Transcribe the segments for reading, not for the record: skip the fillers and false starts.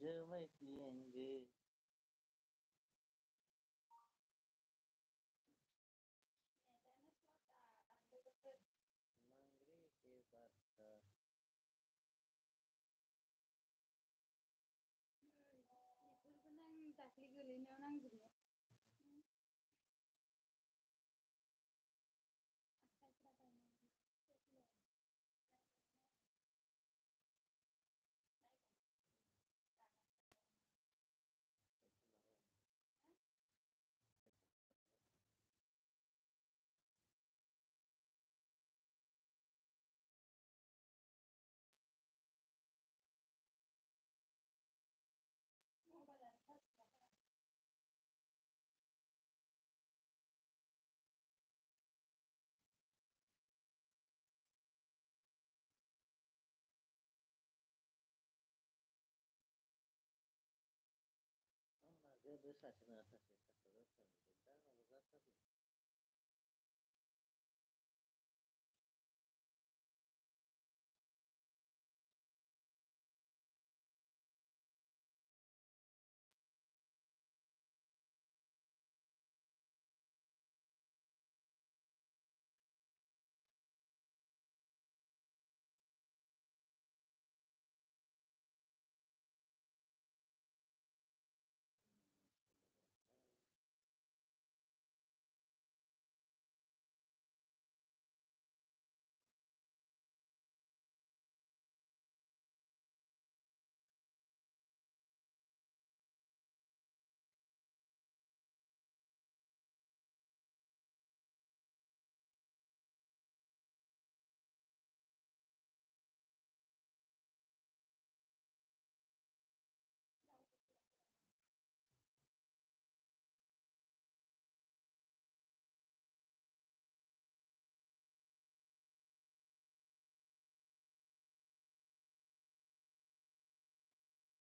जो मैं पिएंगे मंगरे के पत्थर बेफोरखौ नां दाख्लि गोलैनायाव नांजोबनाय आखाइफ्रा बायनानै मबाइलानो चार्ज गैया गोदो सासे नङा सासे सासे दा जाथारदों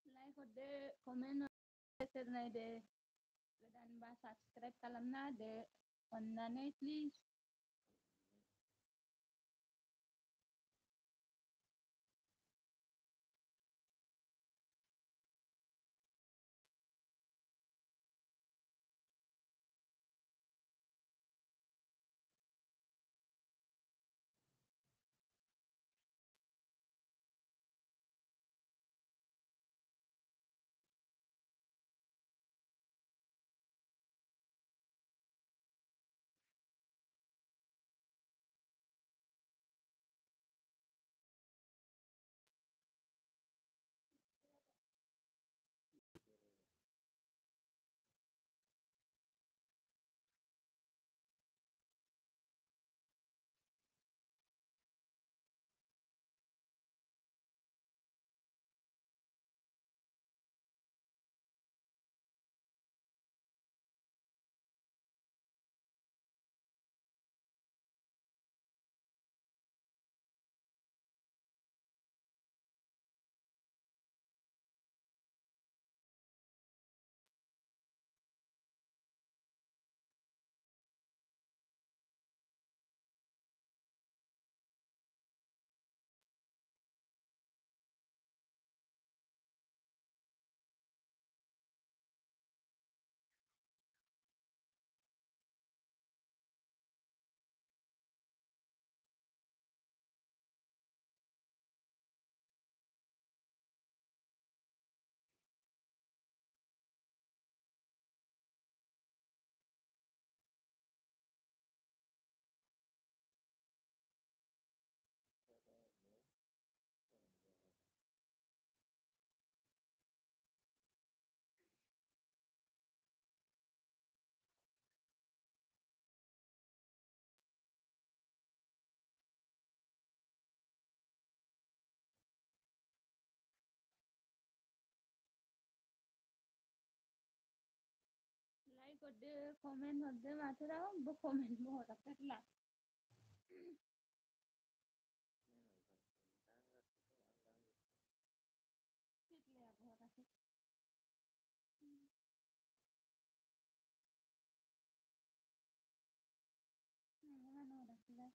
लाइक हरदो कमेन्ट हरदो नायदो गोदानबा साबसक्राइब खालामना होदो अननानै प्लिज लाइक हरदो कमेन्ट हरदो माथो रावबो कमेन्टबो हराथारला सिथ्लायाबो हराखै नोंलाय मानो हराखैलाय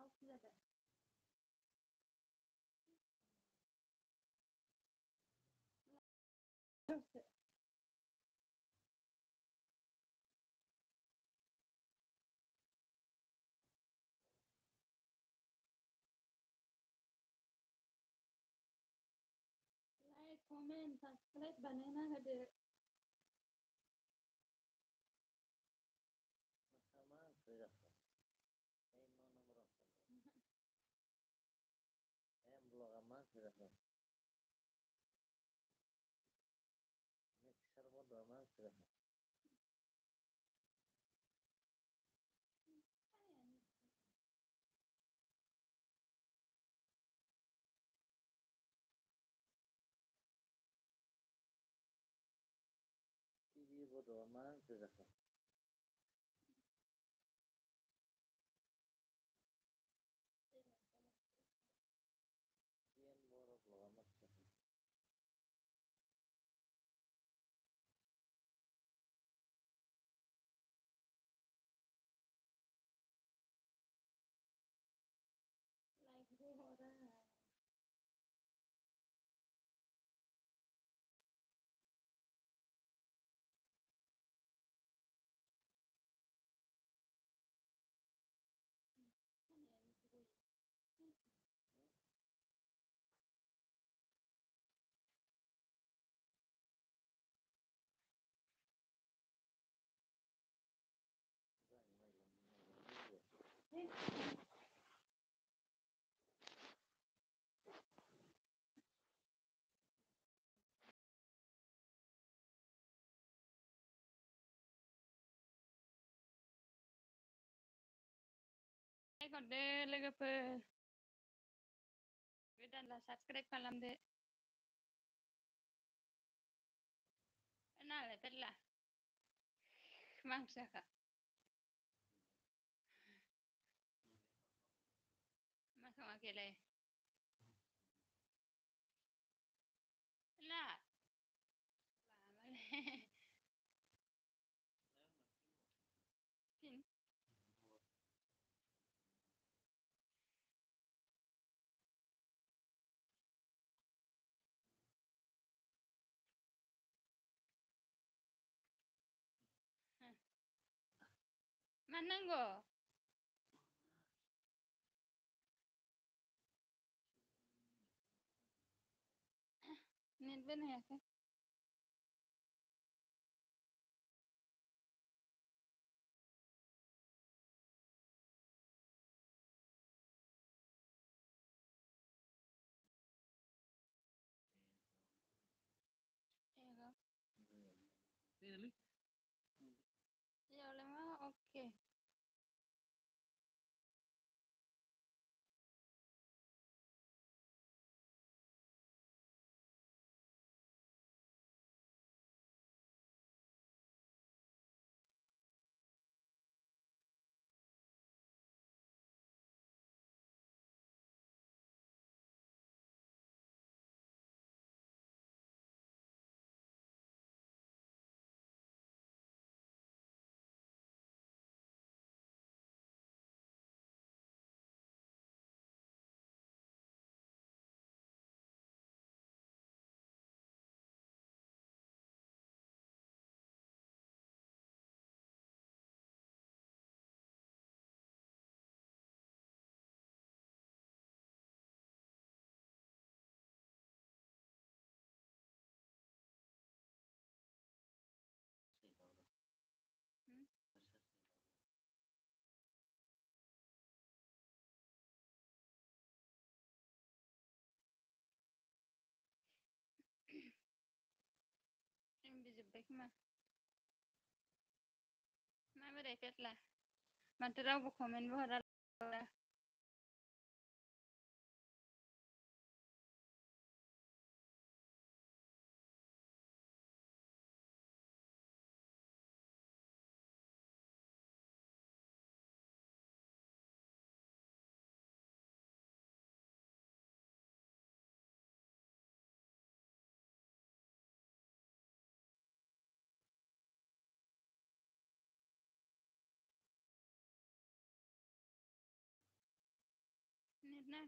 học rất là like comment subscribe banana ada sama sudah belum lama sudah mixer bodo amat sudah TV bodo amat sudah kian borok lo amat sudah like go hora like ada लोगोफोर गोदानला subscribe खालामदो नालाय बेरला मा ओंख्रि जाखो मा सङाखैलाय ला माबाले फिन मा नांगौ नेट बोनो हायाखै iyaलाय मा अके MB जोब्बाय खोमा माबोरै फेस्ला माथो रावबो कमेन्टबो हरा Nah,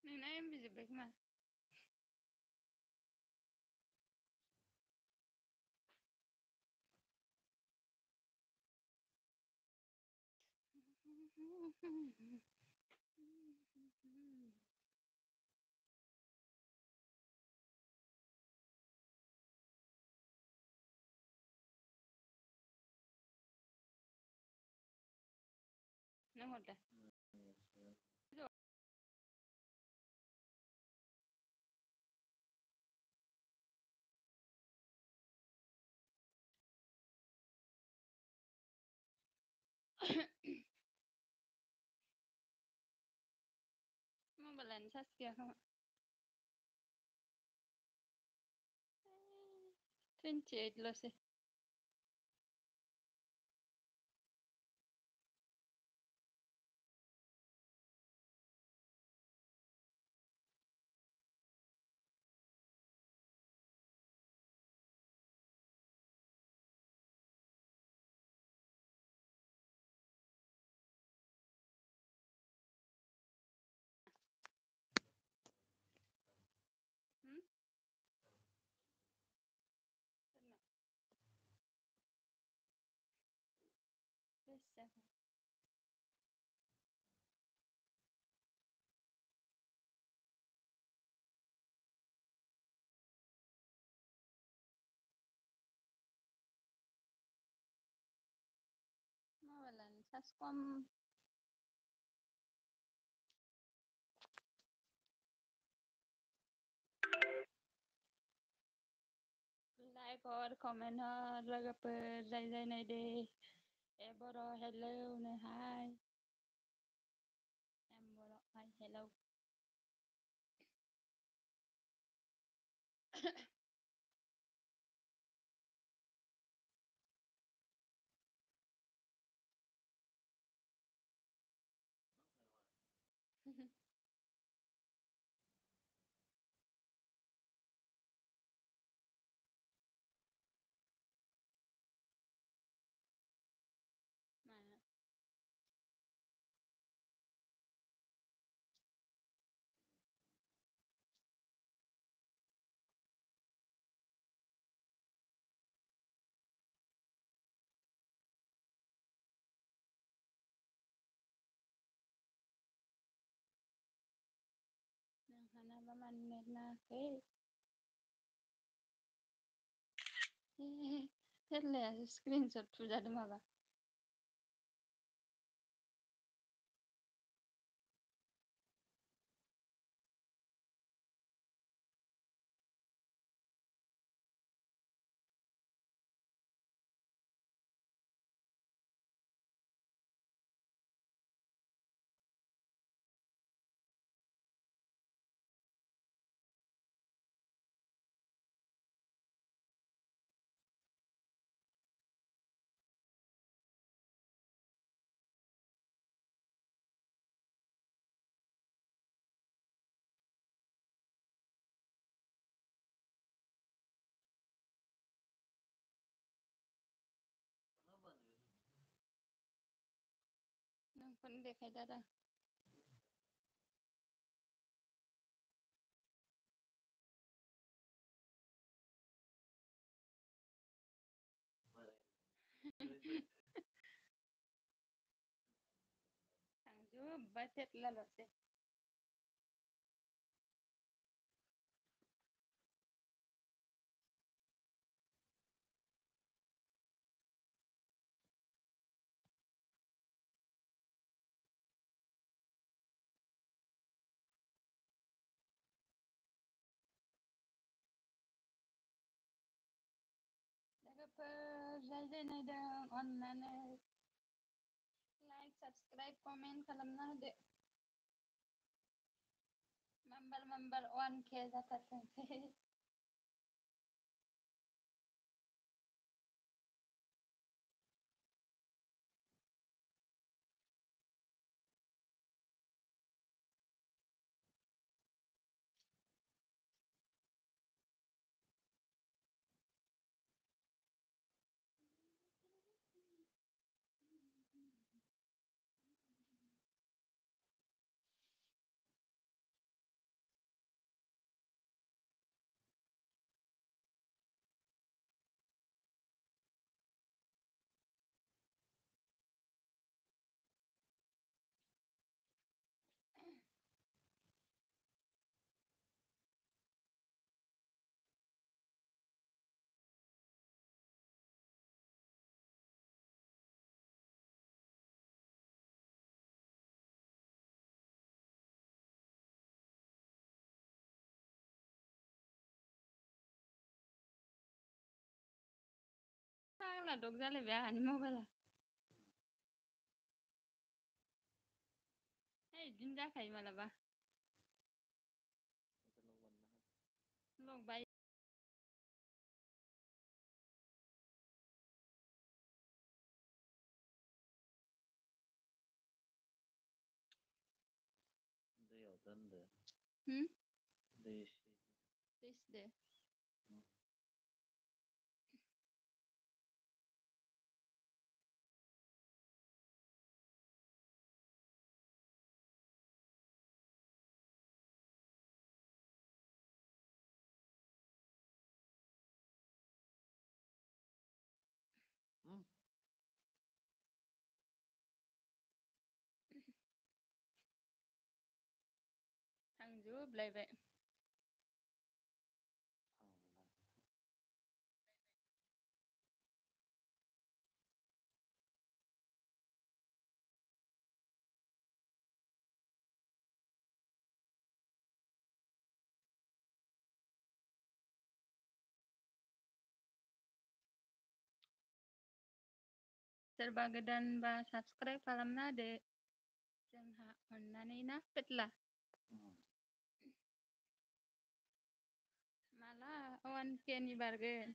nina em bisa baik mah. Nang udah. Mau belen Saskia kamu. Twenty-eight lo sih. Hmm? Bisa. Mau belen Saskom. Like or comment lagi per zai này đi. Em boro hello này hi. Em boro hi hello. Mà nang hana ba man net na ke. Thế là screenshot puja dema ba. Nang pun dia kayak dah. Thằng chú budget là lo sih. Lagi per zai này dah online. Like, subscribe, comment kalau nak dek. Member 1K zakat sih. Kala dog जालायबाय आंहानि मबाइला इदिनो जाखायो मालाबा लक बाय दैयाव दोनदो दै एसे दैसोदो थांजोबलायबाय सोरबा गोदानबा साबसक्राइब खालामना होदो जोंहा अननानै ना पेटला माला 1K नि बारगोन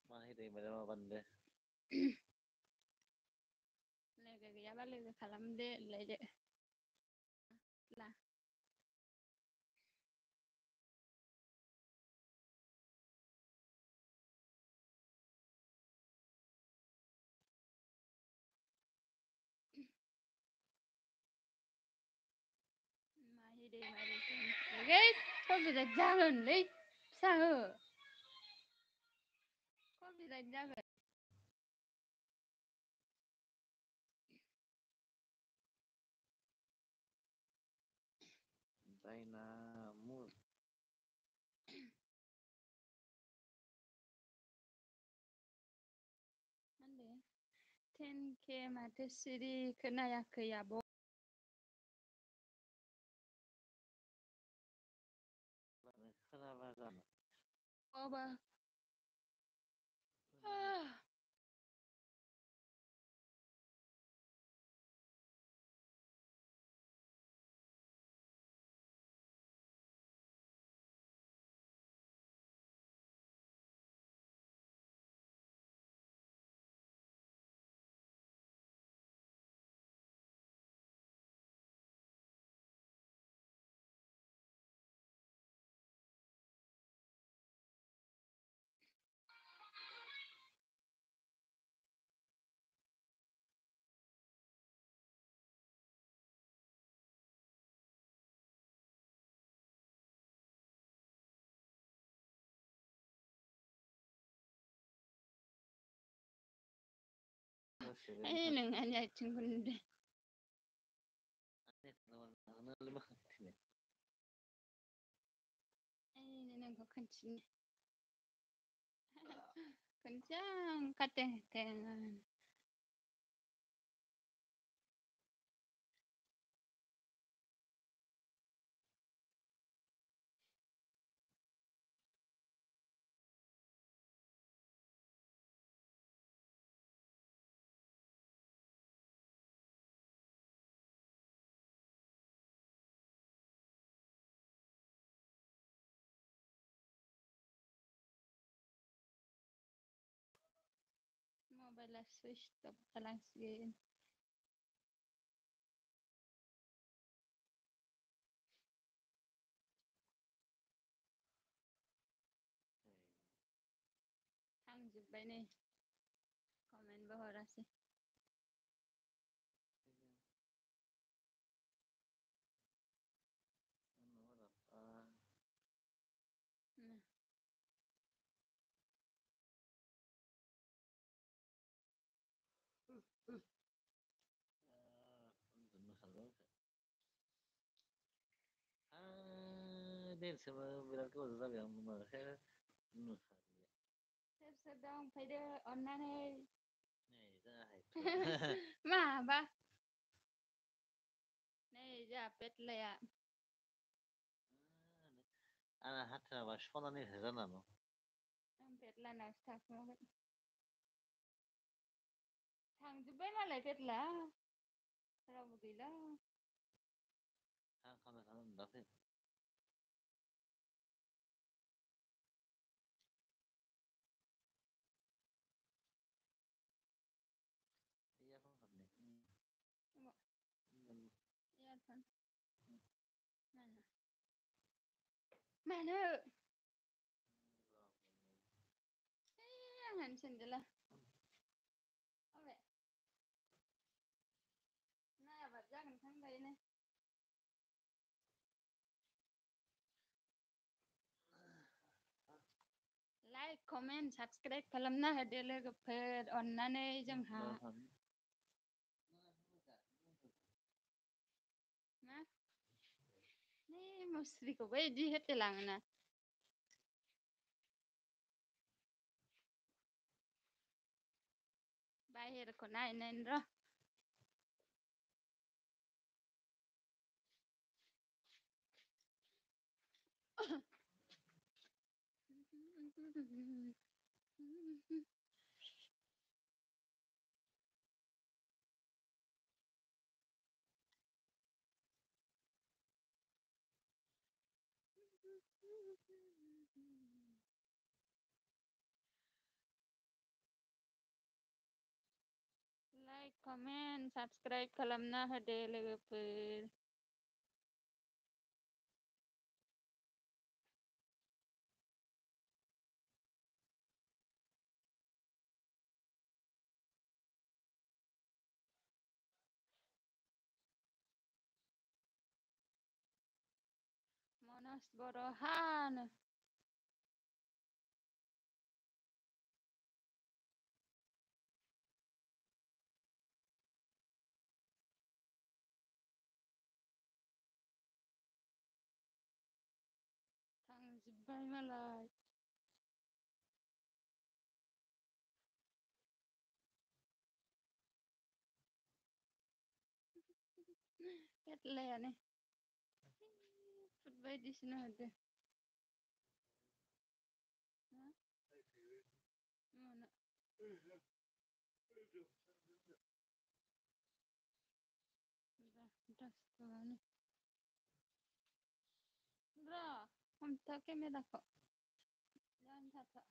माहिदै मालाबा माबानो दे लोगो गैयाबा लोगो खालामदो होनलायदो ला माहिदै मारै कपिराइट जागोनलै फिसा हो कपिराइट जागोन जायना मुर मा होनदो 10K माथो सिरि खोनायाखै आब' खोनाबा जानो अबा नोंहानि आथिंखौनो दे नोंखौ खोन्थिनि kencang katanya mobile switch off kalansin हाबबाय नै कमेन्टबो हरासै देरसोबो बिराद गोबाव जाबाय आं नुवाखै सोर दं फैदो अननानै नै माबा नै जोंहा पेटलाया आंना हाथाराबा सनानि जानानै आं पेटलानावसो थाखुमाबाय थांजोब्बाय मालाय पेटला रावबो गैला इयारफन मानो आंहानो सेन्देला अबे नायाबा जागोन खां दायोनो लाइक कमेन्ट साबसक्राइब खालामना होदो लोगोफोर अननानै जोंहा मा नै मुस्रिखौबो इदि होथेलाङोना बाहेरखौ नायनायनि र' लाइक कमेन्ट साबसक्राइब खालामना होदो लोगोफोर मनज बर'हानो थांजोब्बाय मालाय पेटलायानो फुट बायदिसिना होदो मोनो दसथागानो र' हमथा केमेराखौ जानो थाथ'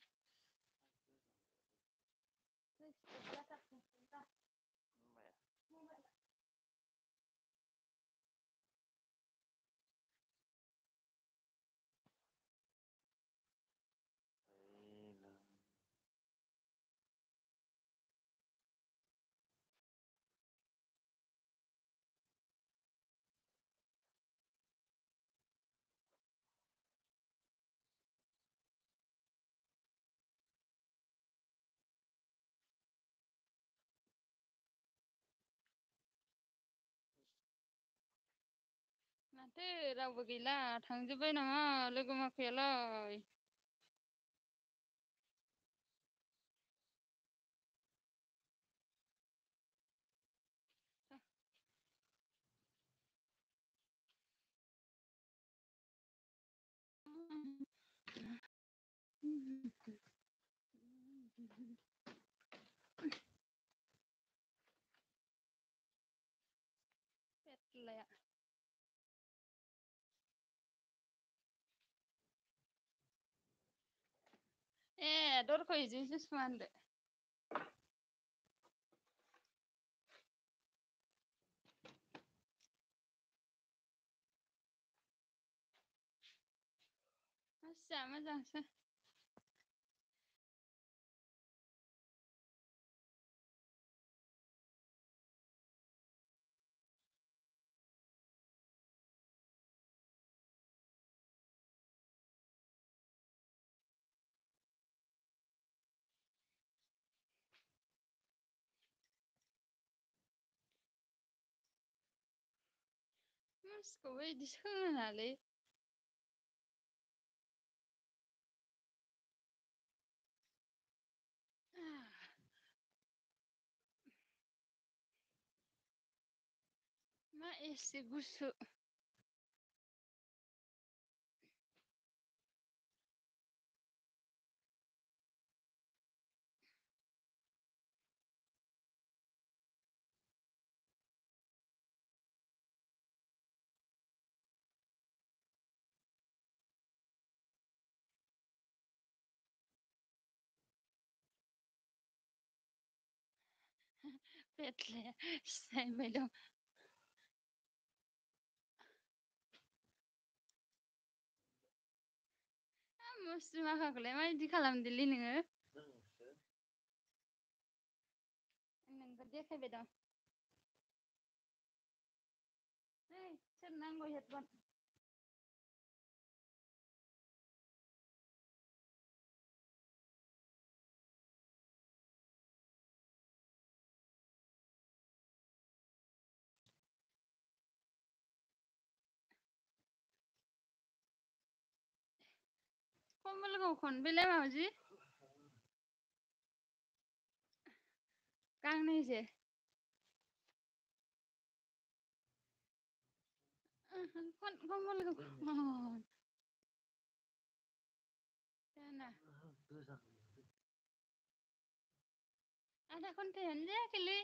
माथो रावबो गैला थांजोब्बाय नामा लोगो माखायालाय पेटलाया ए दरखौ इजोंसो सुवानदो मानसिया मोजांसो मानसिखौबो इदि सोंनो नाङालै मा एसे गुसु पेटलाया सिनायबाय दं मुस्रि माखाखौलाय माबायदि खालामदोलै नोङो नोंखौ देखायबाय दं ओइ सोर नांगौ हेडफन कमलखौ खनबेलाय मावजि गांनैसो कमलखौ खन जाना आधा घन्टायानो जायाखैलै